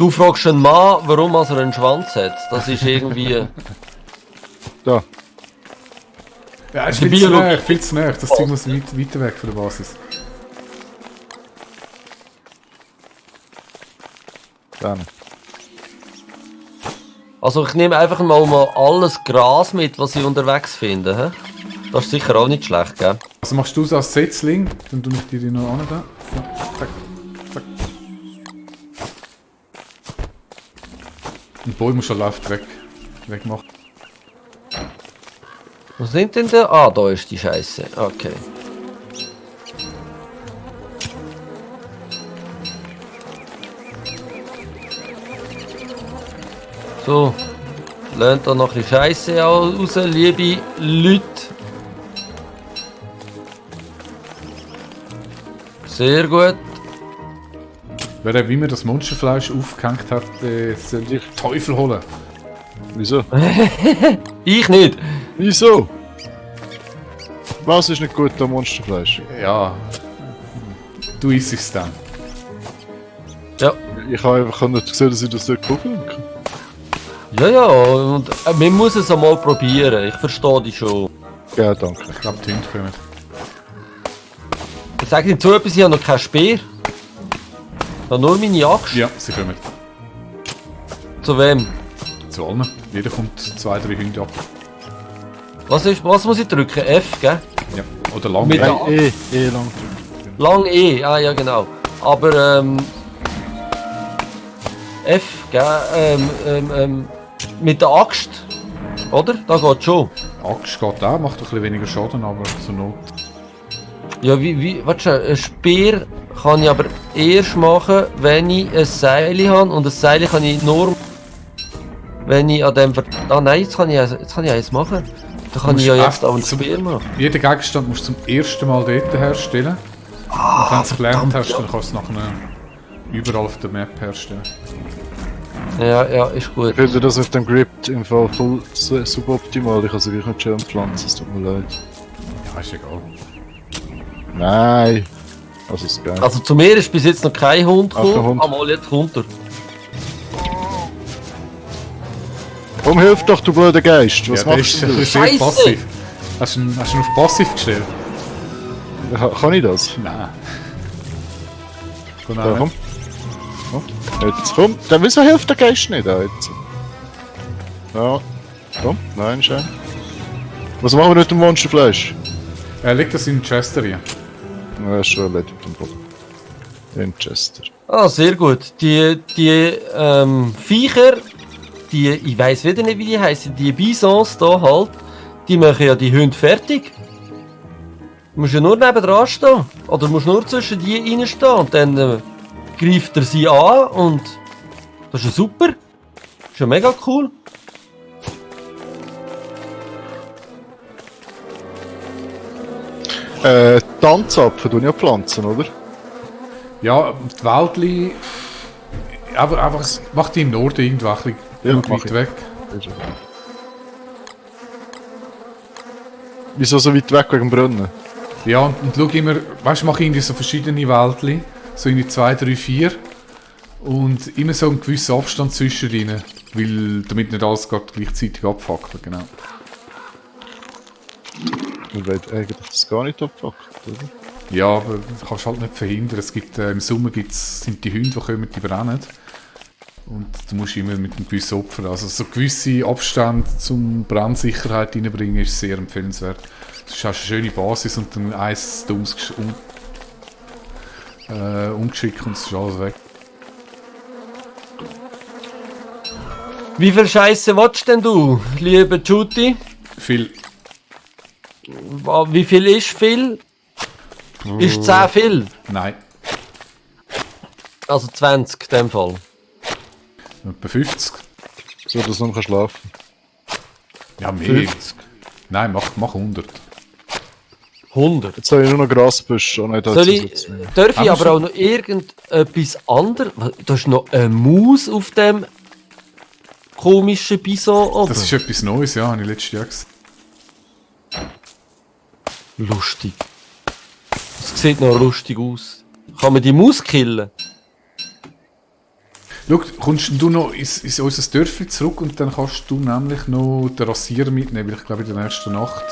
Du fragst einen Mann, warum er einen Schwanz hat. Das ist irgendwie... Da. Ja, ist viel zu nah. Das Zeug muss weiter weg von der Basis. Dann. Also ich nehme einfach mal alles Gras mit, was ich unterwegs finde. He? Das ist sicher auch nicht schlecht, gell? Also machst du es als Setzling, dann tue ich dir noch an da. So, zack, zack. Und Boy muss schon Luft wegmachen. Wo sind denn da? Ah, da ist die Scheiße. Okay. So. Lernt da noch ein bisschen Scheiße raus, liebe Leute. Sehr gut. Wer wie mir das Monsterfleisch aufgehängt hat, soll den Teufel holen. Wieso? Ich nicht. Wieso? Was ist nicht gut am Monsterfleisch? Ja. Du isst es dann. Ja. Ich habe einfach nicht gesehen, dass ich das nicht kochen kann. Ja, und man muss es einmal probieren. Ich verstehe dich schon. Ja, danke. Ich glaube, die Hunde kommen. Ich sage dir zu etwas, ich habe noch kein Speer. Ich habe nur meine Axt. Ja, sie kommen. Zu wem? Zu allen. Jeder kommt 2-3 Hunde ab. Was muss ich drücken? F, gell? Ja. Oder lang. Mit der Lang drücken. Lang E, ah ja genau. Aber F, gell? Mit der Axt, oder? Da geht schon. Axt geht auch, macht ein bisschen weniger Schaden, aber zur Not. Ja, warte schon, ein Speer kann ich aber erst machen, wenn ich ein Seil habe. Und ein Seil kann ich nur, wenn ich an dem... Ah nein, jetzt kann ich eins machen. Da kann ich ja jetzt auch ein Speer machen. Jeden Gegenstand musst du zum ersten Mal dort herstellen. Und wenn du es gelernt hast, dann kannst du es nachher überall auf der Map herstellen. Ja, ist gut. Ich finde das auf dem Grip im Fall voll suboptimal. Ich kann es wirklich nicht schön pflanzen, es tut mir leid. Ja, ist egal. Nein! Also ist geil. Also zu mir ist bis jetzt noch kein Hund Ach, der gekommen, Hund. aber jetzt kommt er. Komm, hilf doch, du blöder Geist! Was Ja, machst der du? ist sehr Scheisse! passiv. Hast du ihn auf passiv gestellt? Kann ich das? Nein. Genau. Ja, komm. Jetzt komm, dann wieso hilft der Geist nicht da jetzt? Ja, komm, nein, schön. Was machen wir mit dem Monsterfleisch? Legt das in Chester hier. Ja, ist schon erledigt im Boden. In Chester. Ah, sehr gut. Die Viecher, ich weiss wieder nicht, wie die heißen, die Bisons da halt, die machen ja die Hunde fertig. Du musst ja nur nebendran stehen. Oder du musst nur zwischen die reinstehen und dann greift er sie an und das ist ja super. Das ist ja mega cool. Tanzapfen tun ja Pflanzen, oder? Ja, die Wäldli. Aber einfach, mach die im Norden irgendwo ein bisschen Ja, gut mach weit ich. weg. Wieso so weit weg wegen dem Brunnen? Ja, und schau immer, weißt du, mach irgendwie so verschiedene Wäldli. So irgendwie 2, 3, 4. Und immer so einen gewissen Abstand zwischen ihnen. Weil, damit nicht alles gerade gleichzeitig abfackelt, genau. Man will eigentlich das gar nicht abpackt, oder? Ja, aber das kannst du halt nicht verhindern. Es gibt, im Sommer sind die Hunde, die kommen, die brennen. Und du musst immer mit einem gewissen Opfer, also so gewisse Abstände zum Brandsicherheit reinbringen, ist sehr empfehlenswert. Sonst hast du eine schöne Basis und dann eins dummes Ungeschick und es ist alles weg. Wie viel Scheiße willst denn du, lieber Juti? Viel. Wie viel ist viel? Ist 10 viel? Nein, Also 20 in dem Fall. etwa 50. So, dass du noch schlafen Ja, mehr. 50. Nein, mach 100. 100. Jetzt habe ich nur noch Grasbüsche und nicht Soll ich, darf ich aber auch noch irgendetwas anderes? Da ist noch eine Maus auf dem komischen Bison oben. Das ist etwas Neues, ja, habe ich letztes Jahr gesehen. Lustig. Das sieht noch lustig aus. Kann man die Maus killen? Schau, kommst du noch ins unser Dörfli zurück und dann kannst du nämlich noch den Rasierer mitnehmen, weil ich glaube in der nächsten Nacht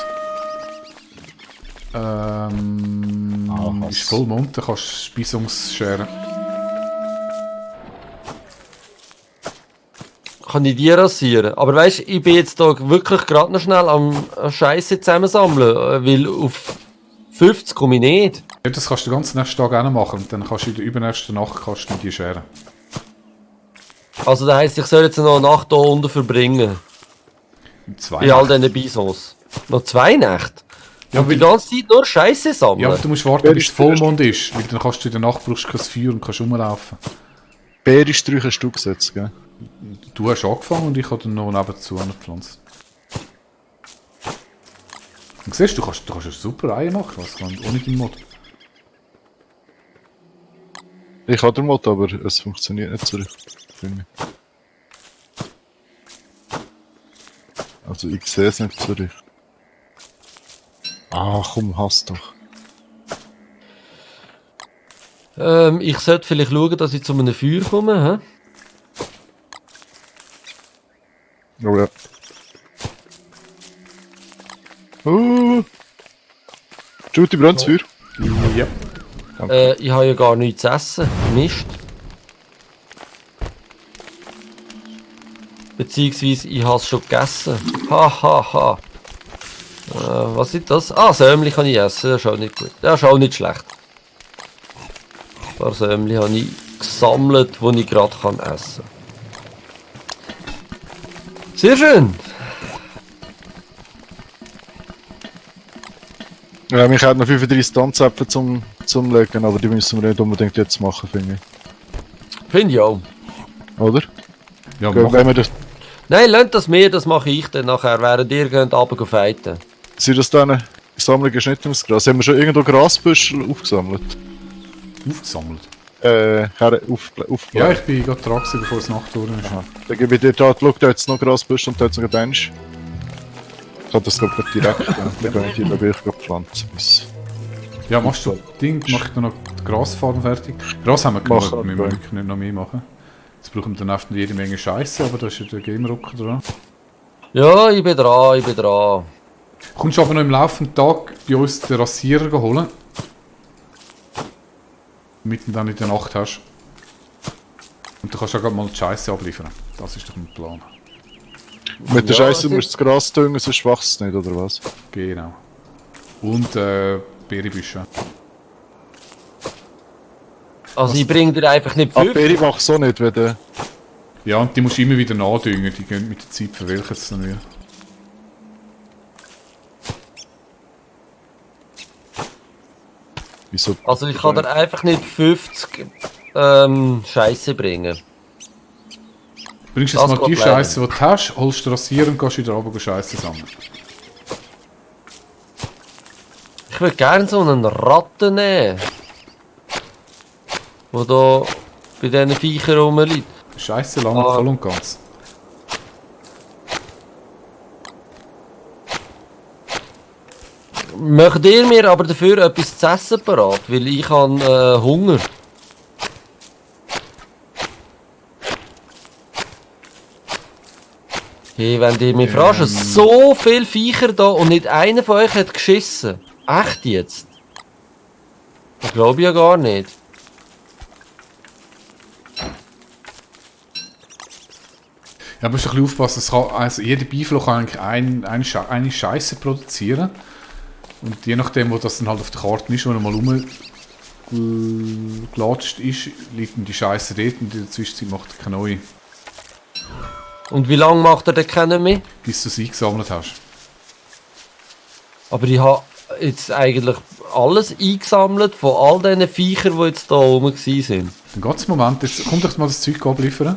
ist Vollmond, dann kannst du Speisungsscheren. Kann ich die rasieren? Aber weißt du, ich bin jetzt da wirklich gerade noch schnell am Scheiße zusammensammeln, weil auf 50 komme ich nicht. Ja, das kannst du den ganzen nächsten Tag auch noch machen und dann kannst du in der übernächsten Nacht kannst du die scheren. Also das heisst, ich soll jetzt noch eine Nacht hier unten verbringen. Zwei Bei all Nächte. diesen Bisons. Noch 2 Nächte? Ja, Und die weil, ganze Zeit nur Scheiße ja, sammeln? aber du musst warten, bis Vollmond ist, weil dann kannst du in der Nacht brauchst du kein Feuer und kannst rumlaufen. Beerensträuche hast du gesetzt, gell? Du hast angefangen und ich habe dann noch nebenzu gepflanzt. Und siehst du, kannst eine super Eier machen, was ohne den Mod. Ich habe den Mod, aber es funktioniert nicht so richtig. Finde ich. Also ich sehe es nicht so richtig. Ah, komm, hast doch. Ich sollte vielleicht schauen, dass ich zu einem Feuer komme. Oh ja. Judy, brennt das Feuer? Ja. Ich habe ja gar nichts zu essen. Mist. Beziehungsweise ich habe es schon gegessen. Ha ha ha. Was ist das? Ah, Sämli kann ich essen. Das ist auch nicht gut. Das ist auch nicht schlecht. Ein paar Sämli habe ich gesammelt, die ich gerade essen kann. Sehr schön. Ja, mich hat noch 35 Tanzäpfel zum Legen, aber die müssen wir nicht unbedingt jetzt machen, finde ich. Finde ich auch. Oder? Ja, Wenn wir das, Nein, lasst das mir, das mache ich dann nachher, während ihr geht runter fighten. sind das dann Sammlung geschnittenes Gras? Haben wir schon irgendwo Grasbüschel aufgesammelt? aufgesammelt. Aufgelegt? Ja, ich bin gerade dran gewesen, bevor es Nacht wurde. Dann gebe ich dir da, schau, da jetzt noch Grasbüschel und da jetzt noch ein Bench. Ich kann das glaube ich direkt, dann kann ich die glaube ich pflanzen. Ja, machst du Ding, mach ich noch die Grasfarm fertig. Gras haben wir genug, Mach, wir müssen okay. wirklich nicht noch mehr machen. Jetzt brauchen wir dann einfach jede Menge Scheiße, aber da ist ja der Game-Rocker dran. Ja, ich bin dran, ich bin dran. Kommst du aber noch im laufenden Tag bei uns den Rasierer holen? Damit du dann in der Nacht hast. Und dann kannst du auch mal die Scheiße abliefern. Das ist doch ein Plan. Mit der Ja, Scheiße also- musst du das Gras düngen, sonst wächst es nicht, oder was? Genau. Und Beerenbüsche. Also ich bringe dir einfach nicht Ah, 5. Beere machst du so nicht, wenn du... Ja, und die musst du immer wieder nachdüngen, die gehen mit der Zeit verwelken es dann wieder. Wieso? Also ich kann dir einfach nicht 50 Scheiße bringen. Bringst du Das jetzt mal die geht leider Scheiße, die du hast, holst du Rasierer und gehst wieder runter Scheiße sammeln. Ich würde gerne so einen Ratten nehmen. Der da bei diesen Viechern rumliegt. Scheiße lange Ah. voll und ganz. Möchtet ihr mir aber dafür etwas zu essen parat? Weil ich habe Hunger. Hey, wenn ihr mich fragt, so viele Viecher da und nicht einer von euch hat geschissen. Echt jetzt? Das glaube ich ja gar nicht. Ja, musst du ein bisschen aufpassen, es kann, also jeder Beifloh kann eigentlich eine Scheiße produzieren. Und je nachdem, wo das dann halt auf der Karte ist, wo er mal rumgelatscht ist, liegt dann die Scheiße dort und in der Zwischenzeit macht er keine neue, Und wie lange macht er denn keinen mehr? bis du sie eingesammelt hast. Aber ich habe jetzt eigentlich alles eingesammelt von all diesen Viechern, die jetzt da oben waren. Dann geht es Moment, jetzt kommt doch mal das Zeug abliefern.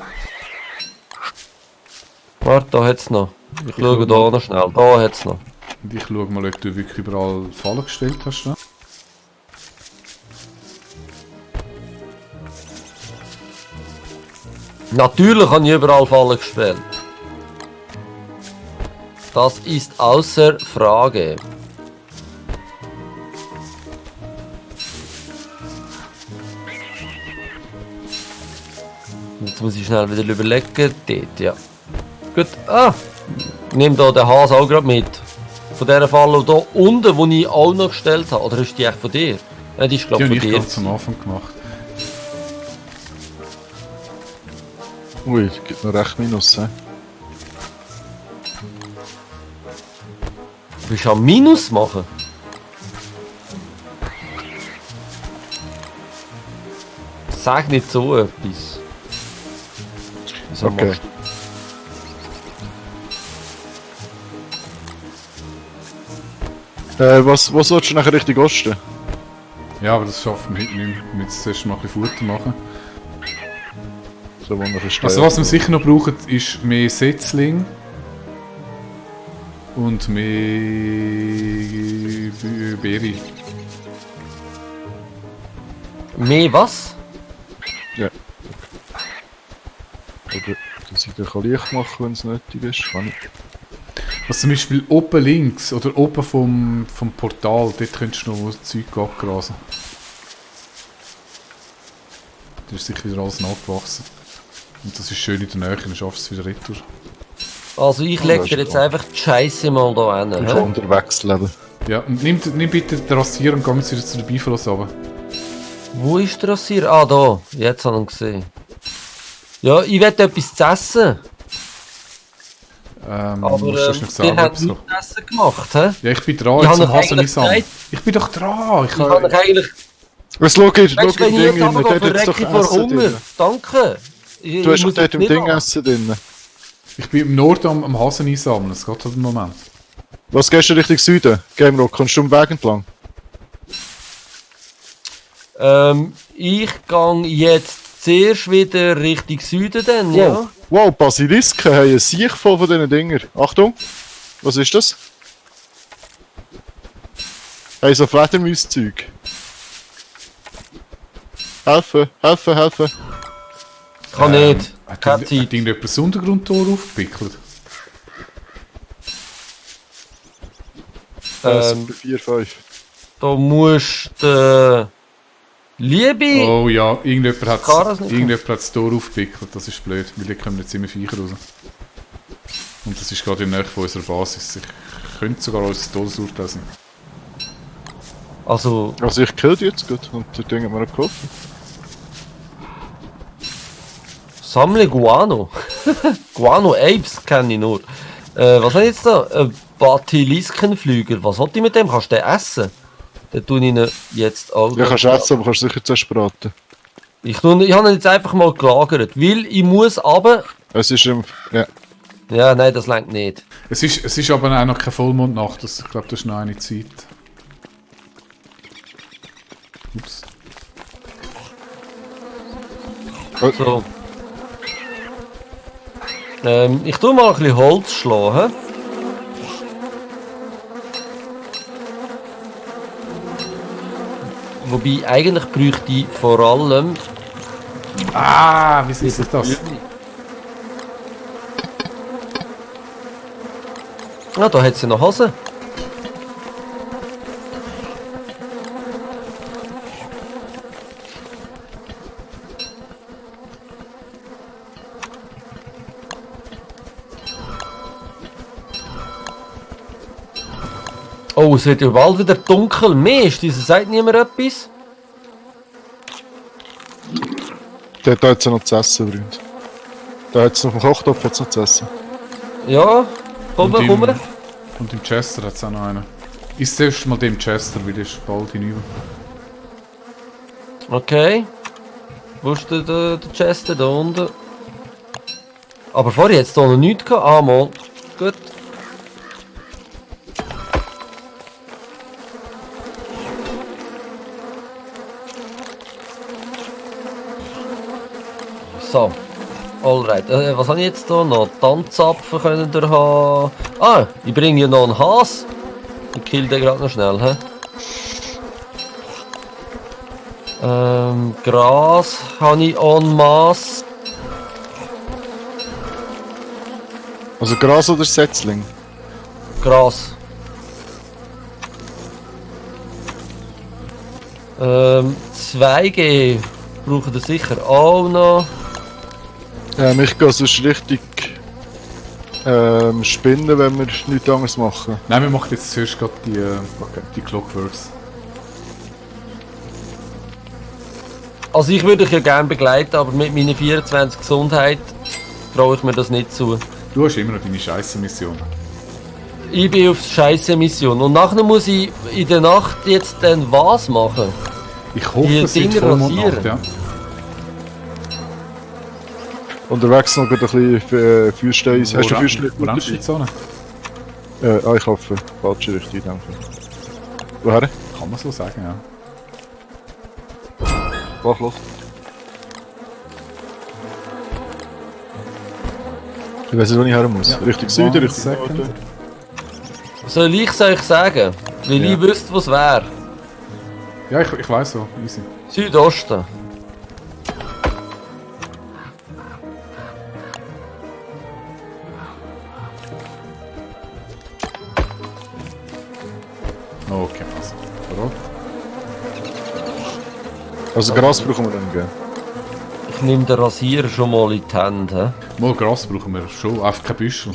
Warte, da hat es noch. Ich schaue da noch schnell. Da hat es noch. Und ich schaue mal, ob du wirklich überall Fallen gestellt hast. Ne? Natürlich habe ich überall Fallen gestellt. Das ist außer Frage. Jetzt muss ich schnell wieder überlegen. Dort, ja. Gut. Ah! Nimm da den Hase auch gerade mit. Von dieser Falle hier unten, die ich auch noch gestellt habe. Oder ist die echt von dir? Ja, die ist glaube Die ich habe von ich dir. ganz am Anfang gemacht. Ui, gibt noch recht Minus, hä? Du willst am Minus machen? Sag nicht so etwas. Wieso Okay. machst Was willst du nachher Richtung Osten? Ja, aber das schaffen wir heute nicht mehr. Wir müssen jetzt zuerst mal ein bisschen Futter machen. So wunderbar. Also was wir sicher noch brauchen, ist mehr Setzling. Und mehr Beere. du? Mehr was? Oder dass ich den Licht machen kann, wenn es nötig ist. Kann ich. Also zum Beispiel oben links oder oben vom Portal, dort könntest du noch Zeug abgrasen. Da ist sicher wieder alles nachgewachsen. Und das ist schön in der Nähe, dann schaffst du es wieder retour. Also ich lege dir jetzt einfach die Scheiße mal da hin. Ich hä? kann unterwegs leben. Ja, und nimm bitte den Rasierer und geh jetzt wieder zu der Biflos runter. Wo ist der Rasierer? Ah, da. Jetzt habe ich ihn gesehen. Ja, ich will etwas zu essen. Aber musst du wir noch selber haben etwas machen. nichts zu essen gemacht, hä? Ja, ich bin dran, Ich jetzt habe am doch Hasen eigentlich einsammeln. gesagt- Ich bin doch dran! Ich habe euch eigentlich... Was schau ich Weißt du, wenn ich jetzt Ding rein, runtergehe, dort hat's verrecke ich vor Essen Hunger. drin. Danke. Du hast doch muss dort jetzt im nicht Ding an. Essen drin. Ich bin im Norden am Hasen einsammeln, es geht halt einen Moment. Was gehst du Richtung Süden? Game Rock, kommst du am Weg entlang? Ich gehe jetzt zuerst wieder Richtung Süden dann, ja. Wow, wow, Basilisken haben einen Sieg voll von diesen Dinger. Achtung! Was ist das? Hey, so Fledermaus-Zeug. Helfen, helfen, helfen. Kann nicht. Keine Hat Zeit. irgendjemand das Untergrundtor aufgepickelt? Ähm, 4, 5. Da musst du Liebe... Oh ja, irgendjemand Kann das hat nicht das Tor aufgepickelt, das ist blöd, weil da kommen jetzt immer Viecher raus. Und das ist gerade in der Nähe von unserer Basis. Ich könnte sogar unser Todesurteil sein. Also, Also ich kill die jetzt gut und der Ding hat mir noch geholfen. sammle Guano. Guano Apes kenne ich nur. Was habe ich jetzt da? Basiliskenflügel. Was wollte ich mit dem? Kannst du den essen? Den tue ich ihn jetzt auch. Ja, kannst du essen, aber kannst du sicher zuerst braten. Ich habe ihn jetzt einfach mal gelagert, weil ich muss aber... Es ist im... Ja. Ja, nein, das langt nicht. Es ist aber auch noch keine Vollmondnacht, ich glaube, das ist noch eine Zeit. Ups. So. Ich tue mal ein bisschen Holz schlagen. Hä? Wobei, eigentlich bräuchte ich vor allem... Ah, wie ist das? Ah, da hat sie noch Hase. Oh, es wird ja bald wieder dunkel. Mist, dieser sagt niemand etwas. Der hat jetzt noch zu essen, Freund. Da hat es noch im Kochtopf hat's noch zu essen. Ja, komm, komm. Und im Chester hat es auch noch einen. Ist zuerst mal dem Chester, weil der ist bald hinüber. Okay. Wo ist der Chester da unten? Aber vorher hat es da noch nichts gehabt. Ah, mal. Gut. So. Alright. Was habe ich jetzt da noch? Tanzapfen können wir haben. Ah, ich bringe ja noch einen Has. Ich kill den gerade noch schnell, hä? Gras habe ich en masse. Also Gras oder Setzling? Gras. Zweige brauchen wir sicher auch noch. Ich gehe sonst richtig spinnen, wenn wir nichts anderes machen. Nein, wir machen jetzt zuerst gerade die Clockworks. Also ich würde dich ja gerne begleiten, aber mit meiner 24 Gesundheit traue ich mir das nicht zu. Du hast immer noch deine scheisse Mission. Ich bin auf scheisse Mission und nachher muss ich in der Nacht jetzt dann was machen? Ich hoffe, Die es wird Dinger Vollmondnacht, rasieren. ja. Unterwegs noch ein bisschen Feuerstein. Hast du Feuerstein? Wo rennst du jetzt hin? Ich hoffe, falsche Richtung in dem Fall. Woher? Kann man so sagen, ja. Mach los. Ich weiß nicht, wo ich her muss. Ja. Richtung Süden, One Richtung second. Norden. Soll ich es euch sagen? Weil Ja. ich wüsste, was wäre. Ja, ich weiß so. Easy. Südosten. Okay, passt. Bereit? Also Gras brauchen wir dann, gell? Ich nehme den Rasierer schon mal in die Hände. Mal Gras brauchen wir schon, einfach kein Büschel.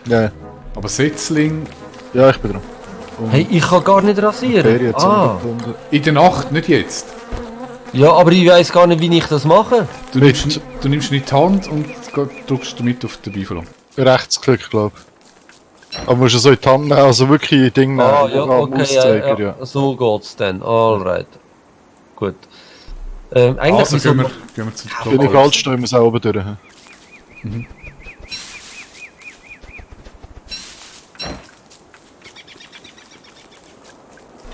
Ja, Aber Setzling ja, ich bin dran. Hey, ich kann gar nicht rasieren. Ferien jetzt Ah, angebunden. in der Nacht, nicht jetzt. ja, aber ich weiß gar nicht, wie ich das mache. Du nimmst nicht die Hand und drückst damit auf den Beifall. Rechtsklick, glaube ich. Aber musst du so in die Hand nehmen, also wirklich in Ding nehmen. Ah, ja, am okay, Mauszeiger, ja. So geht's dann. Alright. Gut. Eigentlich Also wieso- gehen wir zu den Bin ich Clockworks. falsch, stehen wir es auch oben durch. Hä?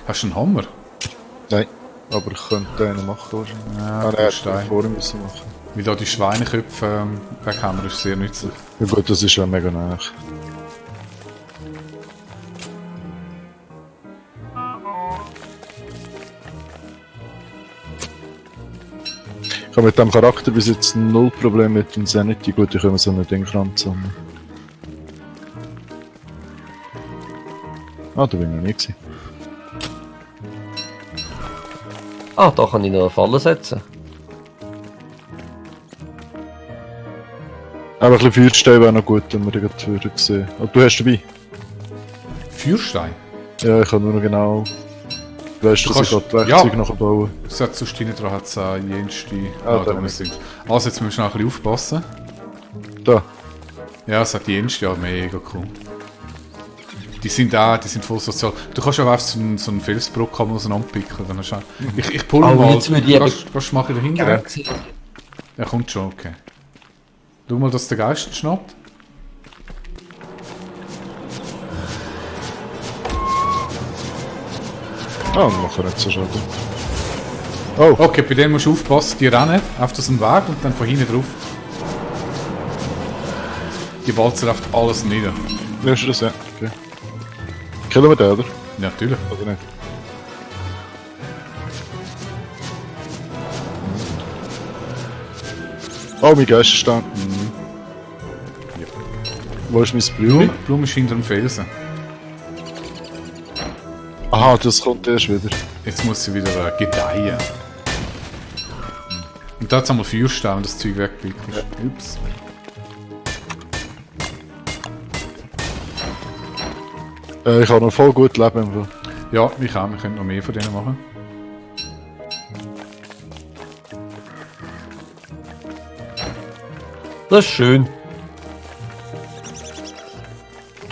Hast du einen Hammer? Nein, aber ich könnte einen machen wahrscheinlich. Ja, Ah, du nein, hast hätte ich einen. vorher müssen machen. Weil da die Schweineköpfe weghaben, ist sehr nützlich. Ja gut, das ist ja mega nah. Ich habe mit dem Charakter bis jetzt null Probleme mit dem Sanity. Gut, ich kann so ein Ding ranzahlen. Ah, da bin ich noch nie gewesen. Ah, da kann ich noch eine Falle setzen. Aber ein bisschen Feuerstein wäre noch gut, wenn wir den gerade würden sehen. Oh, du hast dabei? Feuerstein? Ja, ich kann nur noch genau... Du weißt, dass ich kannst- gerade die Werkzeuge ja. nachher bauen. Sonst hinten dran hat es jenste... Ah, da da wo wir nicht. sind. Also jetzt müssen wir noch ein bisschen aufpassen. Da. Ja, es hat jenste, ja, mega cool. Die sind voll sozial. Du kannst auch einfach so einen Felsbrock auseinanderpicken. Dann hast du auch- ich pull Oh, mal. jetzt würde ich Kannst du machen dahinter? Ja. Er kommt schon, okay. Schau mal, dass der Geist schnappt. Ah, wir machen nicht so schade. Oh, Okay, bei denen musst du aufpassen, die rennen auf das Weg und dann von hinten drauf. Die walzen auf alles nieder. nimmst du das? Ja, okay. Killen wir den, oder? Ja, natürlich. Oder nicht? Oh, mein Geisterstand. Ja. Wo ist mein Blumen? Blume ist hinter dem Felsen. Aha, das kommt erst wieder. Jetzt muss sie wieder gedeihen. Und da hat es einmal Feuerstein, wenn das Zeug wegpickt. Ups. Ich habe noch voll gut Leben. Im Fall. Ja, ich auch. Wir können noch mehr von denen machen. Das ist schön.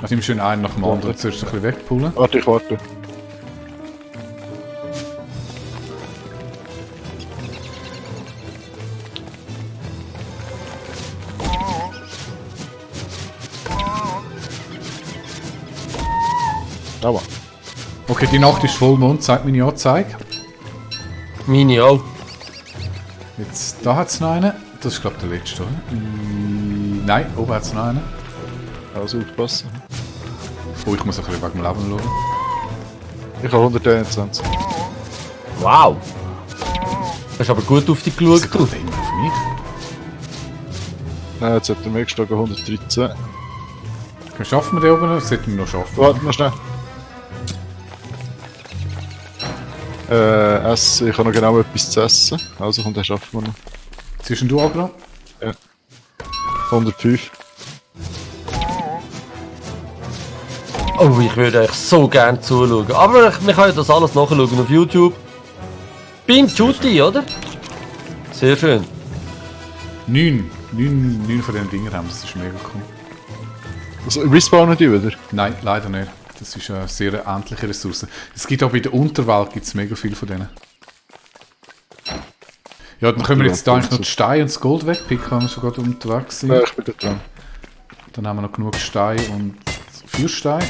Also immer schön einen nach dem anderen zuerst ein bisschen wegpullen. Warte, ich warte. Aber. Okay, die Nacht ist Vollmond, zeigt meine Anzeige. Meine auch. Jetzt, da hat es noch einen. Das ist glaube ich der letzte, oder? Nein, oben hat es noch einen. Also aufpassen. Oh, ich muss ein bisschen wegen dem Leben schauen. Ich habe 121. Wow. Hast aber gut auf dich Das geschaut, du. geht immer auf mich. Nein, jetzt hat er mir geschlagen 113. Schaffen wir den oben? Das sollten wir noch schaffen. Warte mal schnell. Ich habe noch genau etwas zu essen. Also komm, den schaffen wir noch. Zwischen du, Agra? Ja. 105. Oh, ich würde euch so gern zuschauen. Aber wir können das alles nachschauen auf YouTube. Beim Juti, oder? Sehr schön. 9 von diesen Dingen haben, das ist mega cool. Also, respawnen die wieder? Nein, leider nicht. Das ist eine sehr endliche Ressource. Es gibt auch bei der Unterwelt gibt's mega viel von denen. Ja, dann können wir jetzt da eigentlich noch die Steine und das Gold wegpicken, wenn wir schon gerade unterwegs sind. Ja, ich bin da dran. Dann haben wir noch genug Steine und Feuersteine.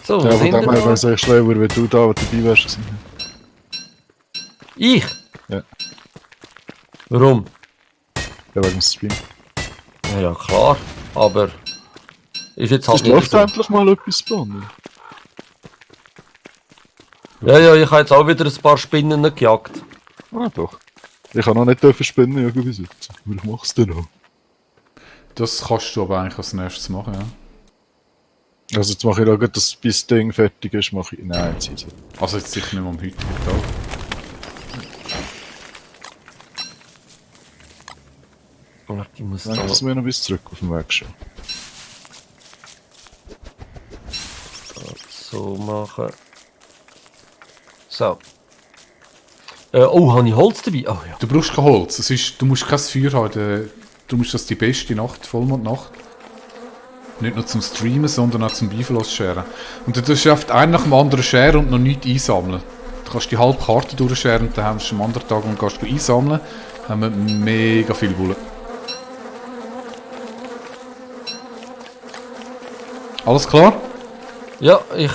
So, Ja, wo von sind dem her wäre wir? es echt schlauer, wenn du da dabei wärst. Ich? Ja. Warum? Ja, wegen dem Stream. Ja, klar. Aber... Ist jetzt halt Es läuft so. endlich mal etwas spawnen. Ja, ich habe jetzt auch wieder ein paar Spinnen gejagt. Ah, doch. Ich kann noch nicht dürfen Spinnen jagen bis jetzt. Was machst du denn noch? Das kannst du aber eigentlich als nächstes machen, ja. Also jetzt mache ich auch, dass bis das Ding fertig ist, mache ich... Nein, jetzt ist es. Also jetzt sicher nicht mehr am heutigen Tag. Ich muss Dann da... müssen wir noch bis zurück auf dem Weg schon. So machen. So. Oh, habe ich Holz dabei? Oh ja. Du brauchst kein Holz. Du musst kein Feuer haben. Du musst das die beste Nacht, Vollmondnacht. Nicht nur zum Streamen, sondern auch zum Biflos scheren. Und du tust oft einen nach dem anderen scheren und noch nichts einsammeln. Du kannst die halbe Karte durchscheren und dann hast du am anderen Tag und gehst du einsammeln. Dann haben wir mega viel Wolle. Alles klar? Ja, ich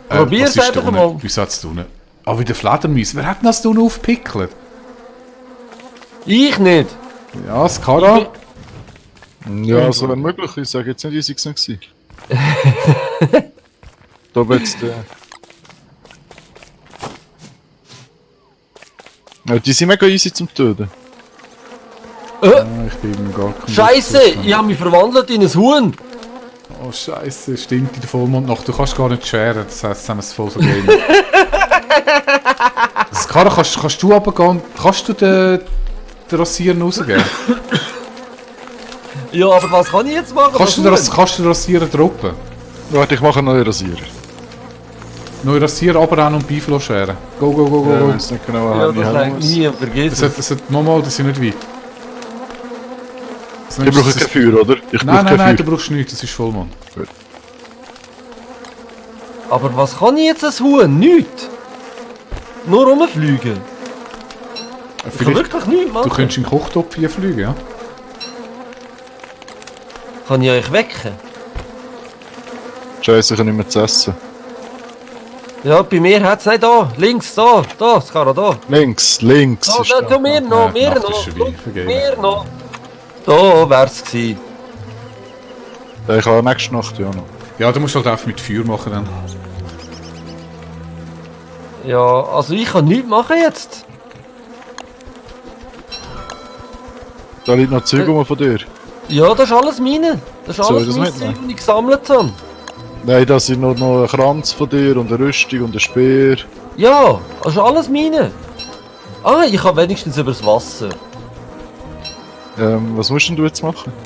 probiere es was ist einfach da mal. unten? Wieso hat es da unten? Ah, wieder Fledermäuse. Wer hat denn das da unten aufgepickelt? Ich nicht. Ja, Skara. Ja, also wenn möglich, ich sage jetzt nicht, ich war es nicht. Da wird es ja, die sind mega easy zum Töten. Ich bin gar kein Scheiße, ich habe mich verwandelt in ein Huhn. Oh Scheiße, stimmt in der Vollmondnacht. Du kannst gar nicht scheren, das heisst, jetzt haben wir es voll vergeben. Skara, kannst du runtergehen? Kannst du den Rassieren rausgeben? Ja, aber was kann ich jetzt machen? Kannst du den Rassieren droppen? Warte, ich mache einen neuen Rasierer. Neu Rassieren, runterrennen und Beiflo scheren. Go, go, go, go, Ja, go. wenn es nicht genau Ja, habe, das reicht nie, vergiss es. Das hat nochmal, das sind nicht weit. Ich brauche kein Feuer, oder? Ich brauche Nein, kein nein, du Feuer. brauchst nichts, das ist Vollmond. Aber was kann ich jetzt als Huhn? Nichts. Nur rumfliegen. Ich kann Vielleicht, wirklich nichts machen. du könntest in den Kochtopf hier fliegen, ja? Kann ich euch wecken? Scheiße, ich kann nicht mehr zu essen. Ja, bei mir hat es nicht da. Links, da, Skara, da. Links. Da, ist da, da. da, mir noch, die mir Nacht noch. ist vorbei, vergeben. Mir noch. Da wär's gewesen. Ja, ich habe nächste Nacht ja noch. Ja, du musst halt einfach mit Feuer machen dann. Ja, also ich kann nichts machen jetzt. Da liegt noch Zeug rum von dir. Ja, das ist alles meine. Das ist Soll alles ich das mein mitnehmen? Zeug, das ich gesammelt habe. Nein, da sind noch ein Kranz von dir und eine Rüstung und ein Speer. Ja, das ist alles meine. Ah, ich habe wenigstens übers Wasser. Was musst denn du jetzt machen?